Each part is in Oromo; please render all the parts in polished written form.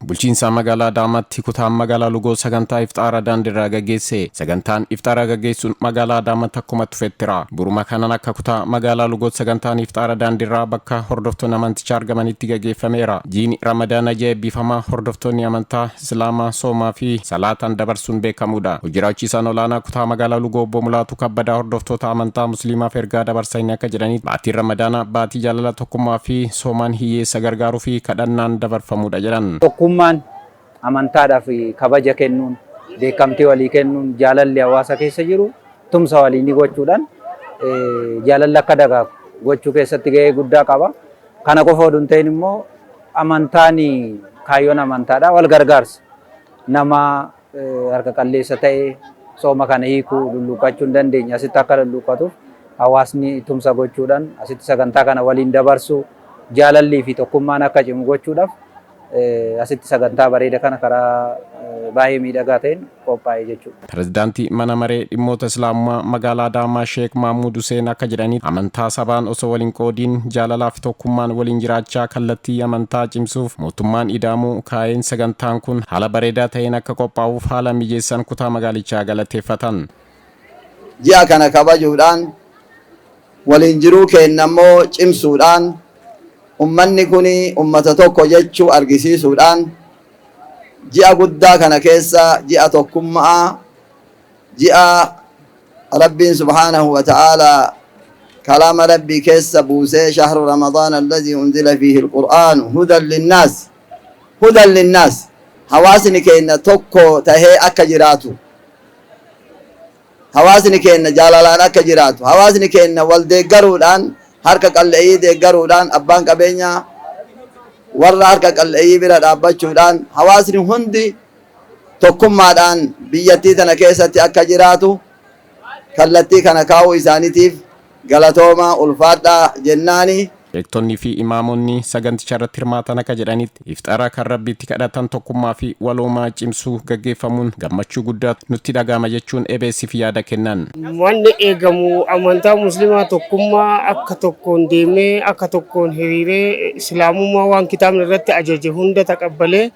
Bulchiinsa magaalaa Adaamaatti kutaan magaalaa Lugoo sagantaa ifxaaraa daandiirraa gaggeesse. Sagantaan ifxaaraa gaggeessuun magaalaa Adaamaatti akkuma tufettira. Buruma kanaan akka kutaa magaalaa Lugootti sagantaan ifxaaraa daandiirraa bakka hordoftoonni amantichaa argamanitti gaggeeffameera. Jiini Ramadaana ji'a eebbifamaa hordoftoonni amantaa Islaamaa soomaa fi salaataan dabarsuun beekamudha. Hojii olaanaa kutaa magaalaa Lugoo obbo Mulaatu Kabbadaa hordoftoota amantaa Musliimaaf ergaa dabarsanii akka jedhanitti baatiin Ramadaanaa baatii jaalala tokkummaa fi soomaan hiyyeessa gargaaruu fi kadhannaan dabarfamudha jedhan. Tokkummaan amantaadhaaf kabaja kennuun, beekamtii walii kennuun, jaalalli hawaasa keessa jiru tumsa waliinii gochuudhaan jaalalli akka dagaagu gochuu keessatti gahee guddaa qaba. Kana qofa oduu hin ta'in immoo amantaan kaayyoon amantaadha wal gargaarsa. Nama harka qalleessa ta'e sooma kana hiikuu lulluuqqachuu hin dandeenye asitti akka lulluuqqatuuf hawaasni tumsa gochuudhaan asitti sagantaa kana waliin dabarsuu jaalallii fi tokkummaan akka cimu gochuudhaaf asitti sagantaa bareeda kana karaa baay'ee miidhagaa ta'een qophaa'e jechuudha. Pirezidaantii mana maree dhimmoota Islaamummaa magaalaa Adaamaa Sheek Mahmuud Hussein akka jedhanitti amantaa sabaan osoo waliin qoodiin jaalalaa fi tokkummaan waliin jiraachaa kallattii amantaa cimsuuf mootummaan ida'amuu kaa'een sagantaan kun haala bareedaa ta'een akka qophaa'uuf haala mijeessan kutaa magaalichaa galateeffatan. Ji'a kana kabajuudhaan waliin jiruu keenya immoo cimsuudhaan ummanni kun ummata tokko jechuu argisiisuudhaan ji'a guddaa kana keessa ji'a tokkummaa ji'a Rabbiin subhaanahu wa ta'aalaa kalaama Rabbii keessa buusee شهر رمضان الذي أنزل فيه القرآن هدى للناس هدى للناس hawaasni keenya tokko tahee akka jiraatu, hawaasni keenya jaalalaan akka jiraatu, hawaasni keenya wal deeggaruudhaan, harka qalleeyyii deeggaruudhaan, abbaan qabeenyaa warra harka qalleeyyii bira dhaabbachuudhaan hawaasni hundi tokkummaadhaan biyyattii tana keessatti akka jiraatu kallattii kana kaa'uu isaaniitiif galatoomaa, ulfaadhaa jennaani. Beektonnii fi imaamonni saganticha irratti hirmaatan akka jedhanitti ifxara kan Rabbiitti kadhatan tokkummaa fi waloomaa cimsuu gaggeeffamuun gammachuu guddaa nutti dhaga'ama jechuun ebeessiif yaada kennan. Wanni eegamu amantaa Musliimaa tokkummaa akka tokkoon deemee, akka tokkoon hiriiree, Islaamummaa waan kitaabni irratti ajaje hunda taqabbalee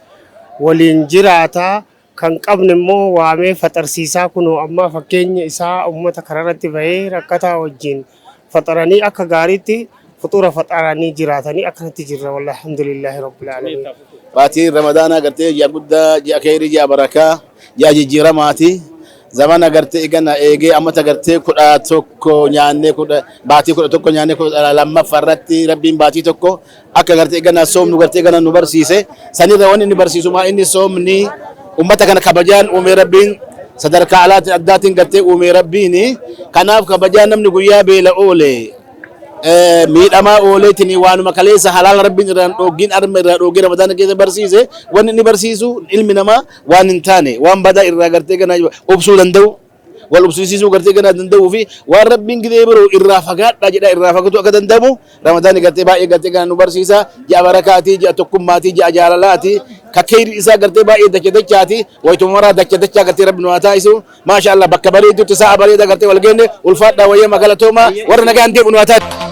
waliin jiraataa, kan qabne immoo waamee faxarsiisaa. Kunoo ammaa fakkeenya isaa uummata kararratti bahee rakkataa wajjin faxaranii akka gaariitti fuxuura faxaranii jiraatanii akkanatti jirra. Wallahi, alhamdulillahi rabbil aalamiin. Baatiin Ramadaanaa gartee ji'a guddaa, ji'a kheyrii, ji'a barakaa, ji'a jijjiiramaati. Zamana gartee igana eegee ammata gartee 11 nyaannee, baatii 11 nyaannee, 12ffaa irratti Rabbiin baatii tokko akka gartee igana soomnu gartee igana nu barsiise. Sanirra wanni inni barsiisu maa inni soomni ummata kana kabajaan uumee Rabbiin sadarkaa alaatiin addaatiin gartee uumee Rabbiin. Kanaaf kabajaan namni guyyaa beela oole, miidhamaa ooleetiin, waanuma kaleessa halaala Rabbiin irraan dhooggiin arma irraa dhoogee Ramadaana keessa barsiise. Wanni inni barsiisu ilmi namaa waan hin taane, waan badaa irraa gartee gana obsuu danda'u, wal obsiisuu gartee gana danda'uu fi waan Rabbiin gidee biroo irraa fagaadhaa jedha irraa fagatu akka danda'amu Ramadaanni gartee baay'ee gartee gana nu barsiisa. Ji'a barakaatii, ji'a tokkummaatii, ji'a jaalalaati, ka kheyri isaa gartee baay'ee dacha dachaati. Wayituma maraa dacha dachaa gartee Rabbi nu haa taasisu. Maasha Allah, bakka bareedutti sa'a bareeda gartee wal geenne. Ulfaadhaa, wayyaa, galatooma. Warra nagaan deebi'u nu haa taasisu.